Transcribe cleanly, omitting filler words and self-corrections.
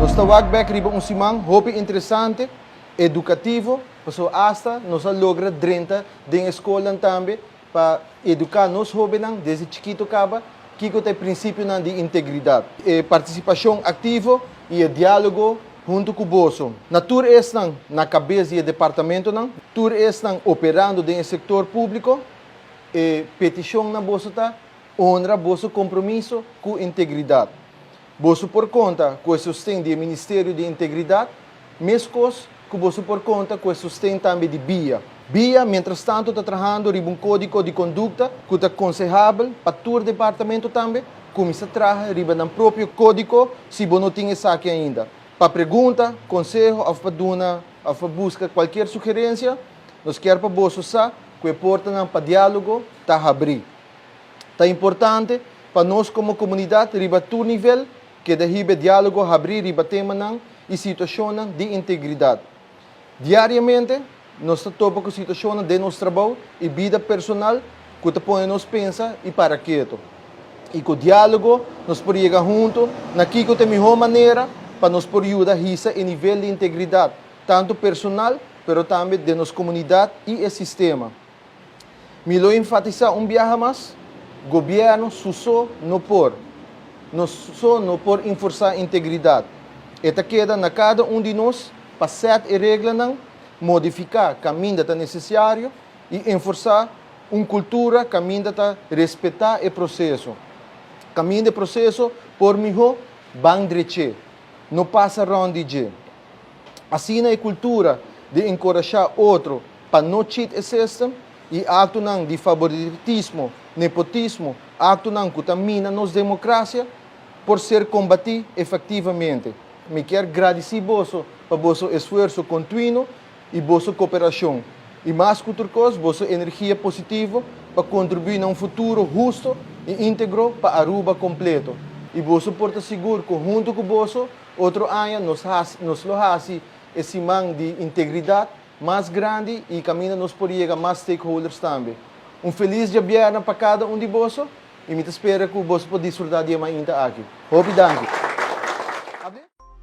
Nos ta wak bek riba un siman hopi interesante, edukativo, pasobra asta nos a logra drenta den e skolnan tambe pa eduká nos hóbennan desde chikito kaba kiko ta e prinsipionan di integridat. E partisipashon aktivo i e diálogo huntu ku boso. Na tur esnan na kabes di e departamentonan, tur esnan operando den e sektor públiko, e petishon na boso ta, honra boso kompromiso ku integridat. Boso por konta ku e sosten di e Ministerio di Integridat, meskos ku boso por konta ku e sosten tambe di bia. Bia mientrastantu ta trahando riba un kódigo di kondukta ku ta konsehabel pa tur departamento tambe kuminsá traha riba nan propio kódigo si bo no tin esaki ainda. Pa pregunta, konseho òf pa duna òf pa buska kualkier sugerensia, nos kier pa boso sa ku e portanan pa diálogo ta habrí. Ta importante pa nos komo komunidat riba tur nivel keda hiba e diálogo habrí riba temanan i situashonnan di integridat. Diariamente nos ta topa ku situashonnan den nos trabou i bida personal ku ta pone nos pensa i para ketu. I ku diálogo nos por yega huntu na kiko ta e mihó manera pa nos por yuda hisa e nivel di integridat, tantu personal pero tambe den nos komunidat i e sistema. Mi lo enfatisá un biaha mas, Gobièrnu su so no por. Nos so no por enforsá integridat. E ta keda na kada un di nos pa sèt e reglanan, modifiká kaminda ta nesesario i enforsá un kultura kaminda ta respetá e proseso. Kaminda e proseso por mihó, ban drech'é. No pasa rònt di dje. Asina e kultura di enkorashá otro pa no cheat e system i aktonan di faboritismo, nepotismo, aktonan ku ta mina nos demokrasia por ser kombatí efektivamente. Mi kier gradisí boso pa boso esfuerso kontuino i boso koperashon, i mas ku tur kos boso energia positivo pa kontribuí na un futuro husto i íntegro pa Aruba kompleto. I boso por ta sigur ku huntu ku boso otro aña nos nos lo hasi e siman di integridat mas grandi i kaminda nos por yega mas stakeholders tambe. Un felis djabièrnè pa kada un di boso i mi ta spera ku boso por disfrutá di e mainta aki. Hopi danki!